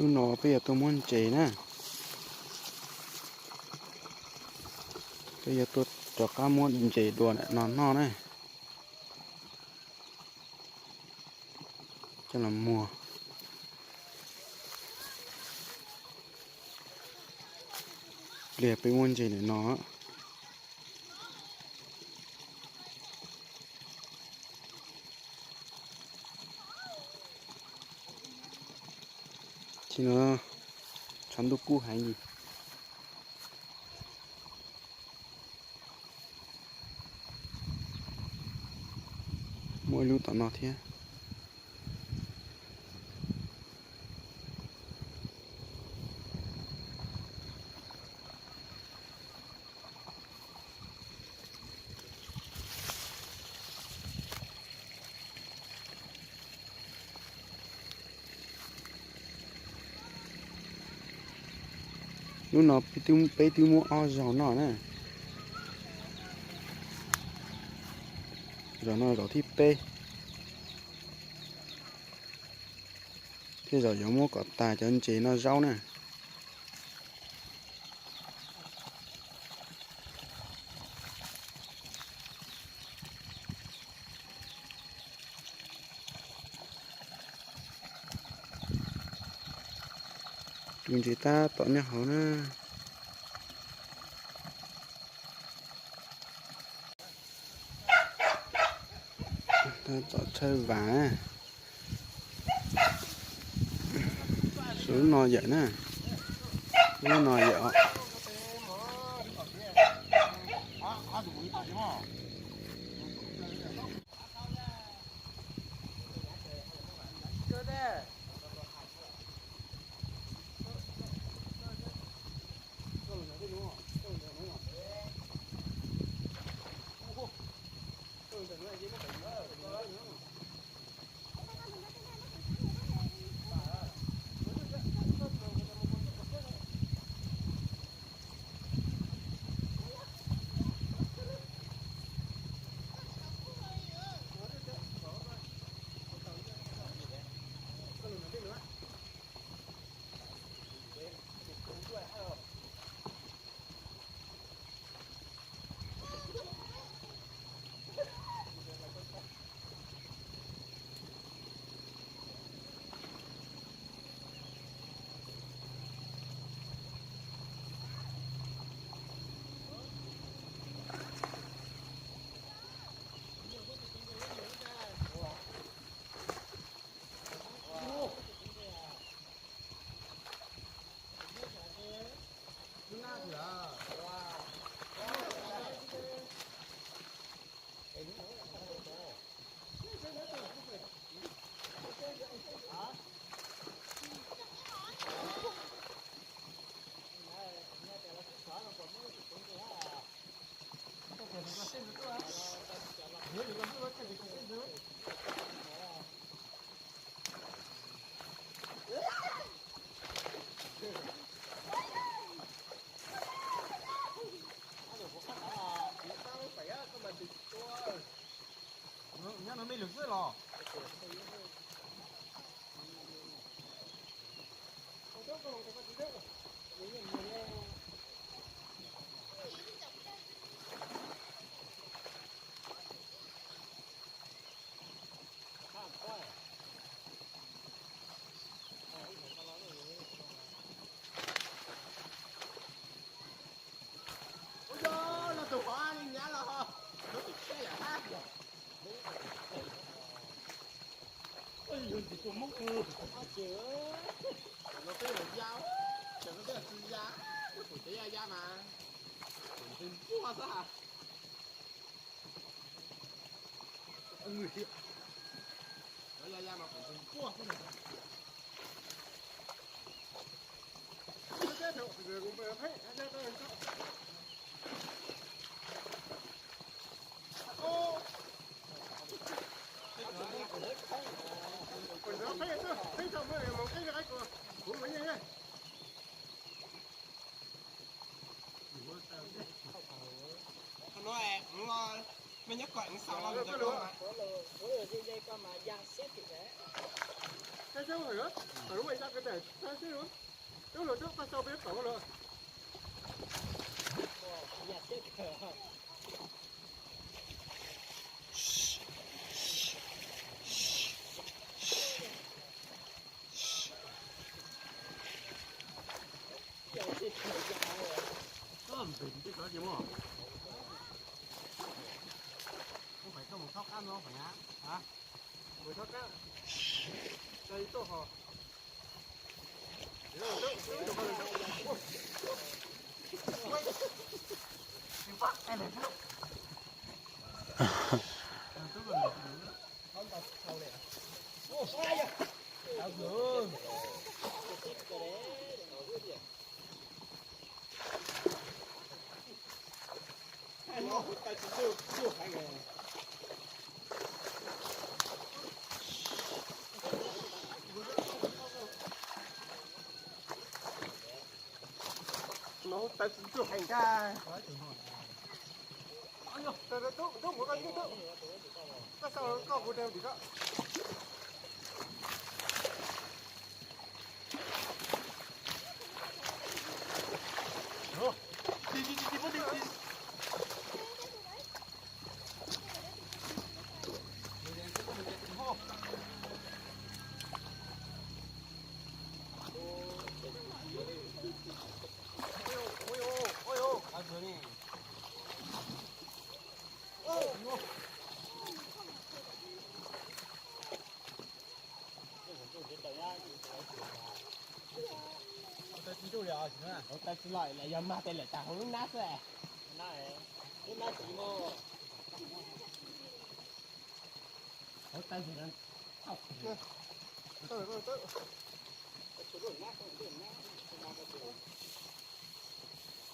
Hnub no peb yuav tuaj muab ntses na. Peb yuav tuaj rov qab muab ntses dua no noj na. Coj los muag. Pliag peb muab ntses ntawm no. Tsis no, tshav ntuj kub heev li. Muaj ib lub tom no thiab. Hnub no peb twb muab ob zaug noj na. Zaum no zaum thib peb. Thiab zaum yuav muab kom tas cov ntses noj zaub na. Tus ntses tab tom nyob hauv na. Tab tom tshawb vas. Lub no yawm na. Lub no yawm. Nyob no me lwm xwb los. Ua, los tus qhov li nyab los, lub tim thiaj yam hab. Yog tus tua moob kawg. Los peb los ya, cov no peb tsis ya, pum cov ya ya mas, pum npuaj xwb. Cov ya ya mas pum npuaj xwb. Qhov no, mej nyob kom xaus los. No hub taw tsis ntsuj heev kag. Tub, tub, mus koj ntsuj tub. Koj xav koj kuv rau tim koj. Hauv taw tsis loj, yog mag tes lawm tas hauv lub nab xwb. Lub nab tsis muaj. Hauv taw tsis loj.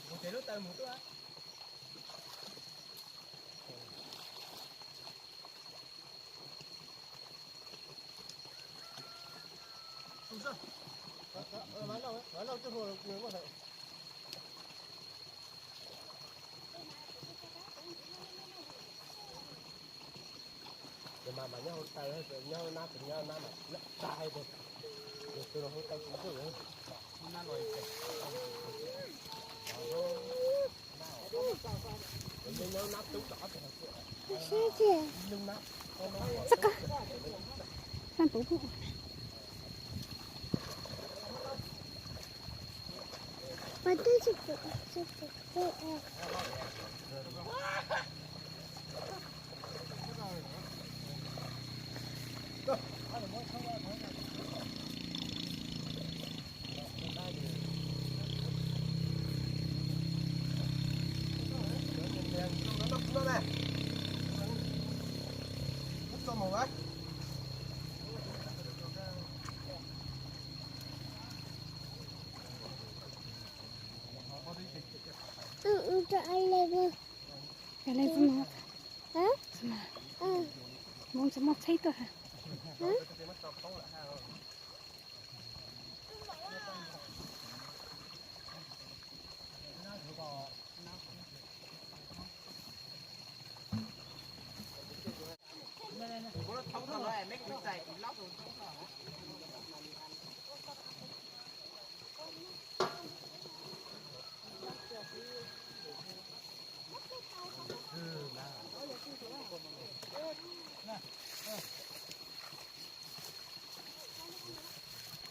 Mus ces lub taw mus tuaj. Ces mas mas nyob hauv taw, nyob hauv nab, nyob hauv nab mas lawm tag hais tias, tus hauv taw tsis ntsuj. Mus tsis muaj txheeb tuaj.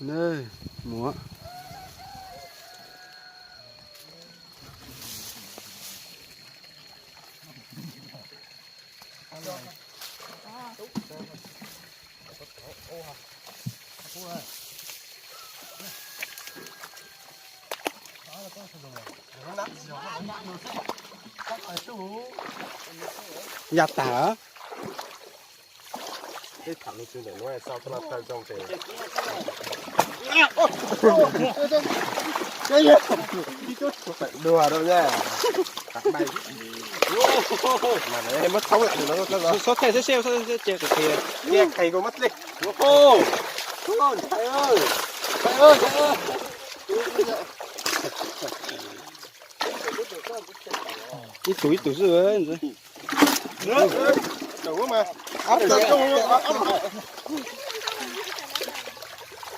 Nws muab. Ya tag lawm. Tej tham lus tsis ntawm nuav sau tau los tawm zoo ces. Dua rau na. Mas muab thoob lam no. Xob thej seb seb, xob thej seb ces kuv qhia. Tiag kheev kuv muab dlej. Ib tug ib tug xwb. Tab tom, tab tom. Tab tom.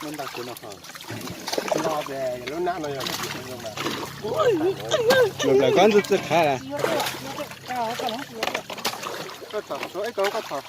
Lub ntag kuv no ho. Lub nab no yog lub nab no. Lub nab ko ntxim txawj khav. Koj txhom, ib ko koj txhom.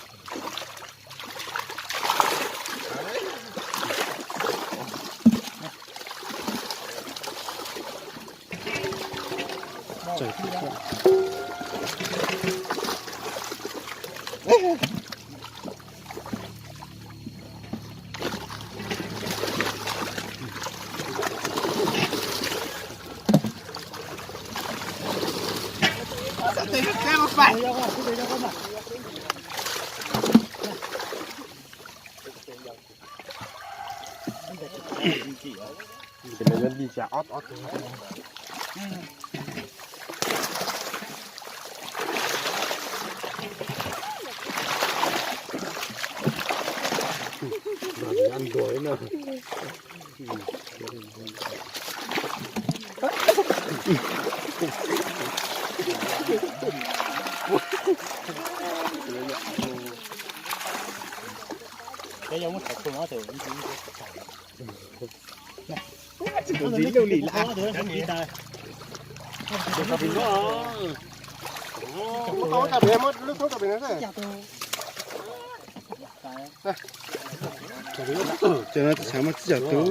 Ces no tsis xav muaj txij cov tub.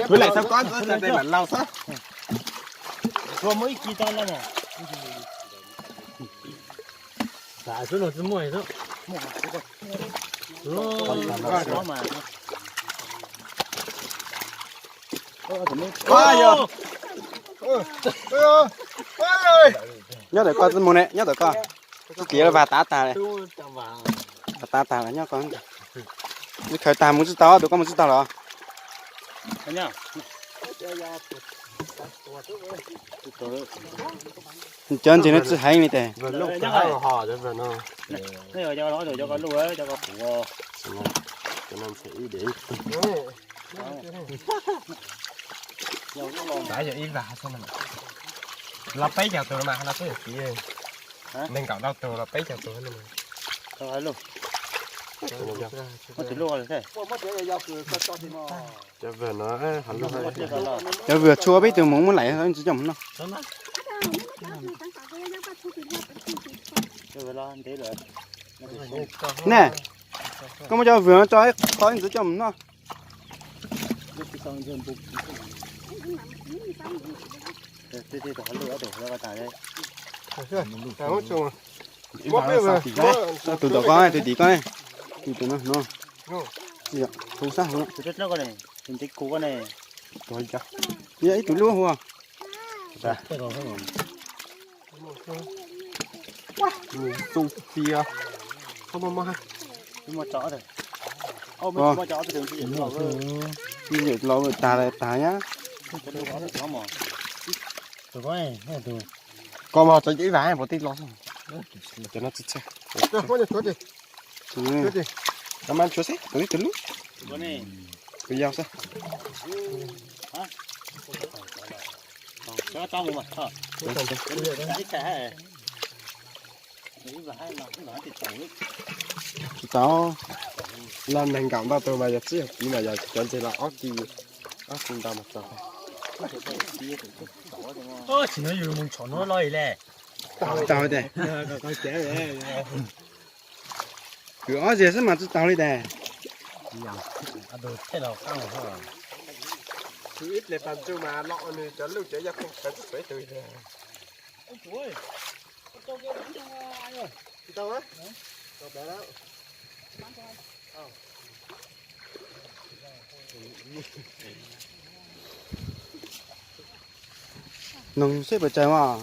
Kuv lam xav koj ntxuav txas tes lam laus xwb. Xav xwb no tsis muaj xwb. Nyob ntawm koj tsis mus ne, nyob ntawm koj. Tsis tiav vas tav tag li. Vas tav tag lawm nyob koj. Nws khaws tag mus tsis tau, tus koj mus tsis tau los. Cov ntses no tsis heev li tes. Los peb caug tus mas no xwb, nees nkaum ntau tus los peb caug tus. Cov vwm tshua peb tus mus muab laim ntxiv coj mus noj. Ne, koj muab cov vwm no tso ib qho ib ntxiv coj mus noj. Tus tom koj, tus tim koj, tus tim koj, tus no no. Hu sab hu. Yog ib tug lub hu. Mus xu fias. Los tag tag nyab. Koj mas tso ib vas puas tij los. Cov no tsis tshaj. Cov mas tshuav xwb, tus ib tus lub. Tus yau xwb. Tsis tau, los nees nkaum ntau tus mas yog tsib yog kiv mas yog cov ntses los ob kis, ob kis ntau mas tau. Tsis no yus mus tshom nuav los le. Tau tes. Kwv ob zeg xwb mas tsis tau li tes. Tus ib pliag tag ntsug mas los nws cov luj cov yaj pheej sawv tsis tau ib tug li. Tsis tau. Noog seb puas tsaws mas.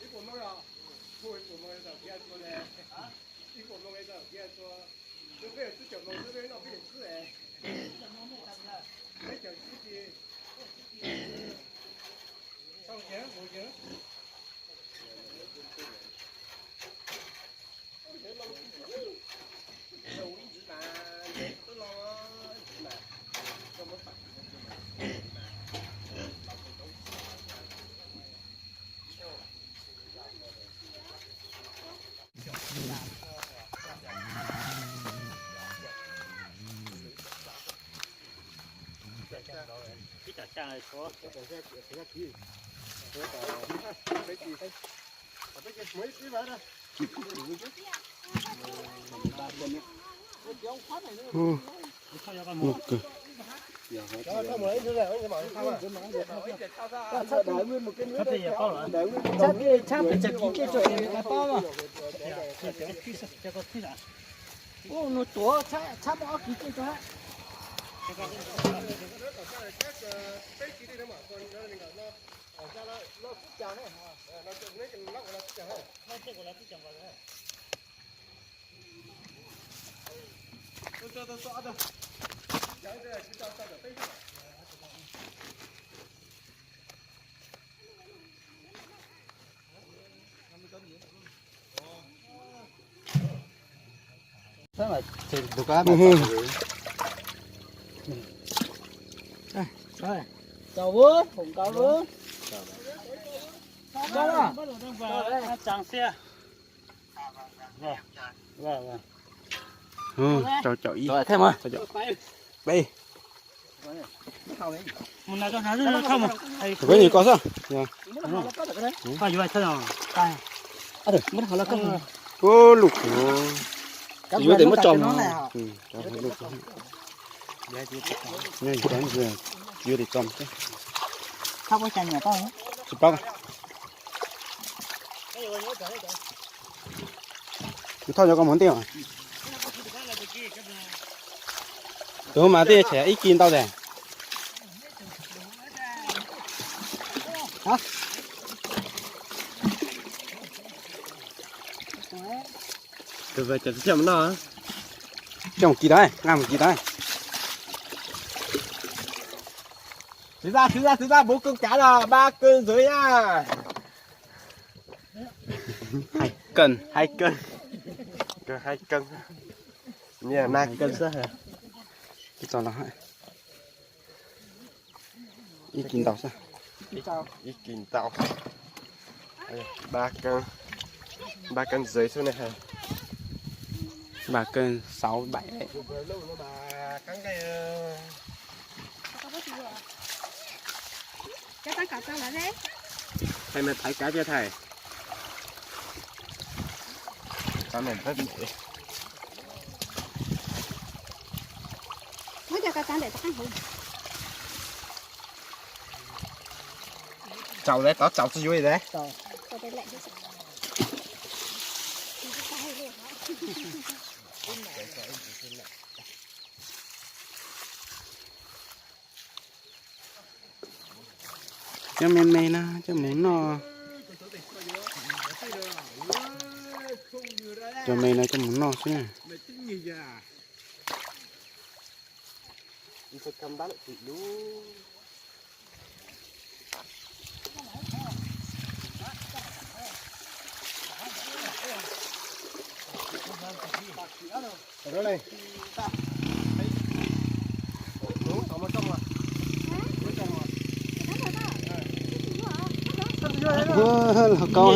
Ib puas moos, ib puas moos tau kiag txhua ne. Ib puas moos tau kiag txhua. Twb peb twb cov moos twb peb noj peb cov xwb es. Ua nws tuav tshab muaj ob kiv cej tso. Rau caum ib, rau caum peb. Mus na, koj hnav, koj nim ko xwb. Koj yuav thawj. Ub, lus kuv yuav tes muab tso mus. Yuav tes tso mus. Tsis paub. Kuv thauj cov koj mus ntej os. Tus mas tej tsam ib kis ntau tiag. Tus coj mus noj. Coj mus kis tau, nqa mus kis tau. Xwv xav, xwv xav, xwv xav, bốn con cá là ba cân rưỡi nha. Hai cân, hai cân. Gần hai cân. Ib kis ntau xwb. Ib kis ntau. Ba cân, ba cân rưỡi xwb ne. Ba cân sáu bảy. Thầy mà thầy cá chưa thầy? Cá này rất dễ. Mới cho cá trắng để tao cắt hũ. Chào đấy, tao chào sư vui đấy. Chào. Chào đây lẹ chứ. Cov me me no coj mus noj. Cov me no coj mus noj xwb na. Los kau.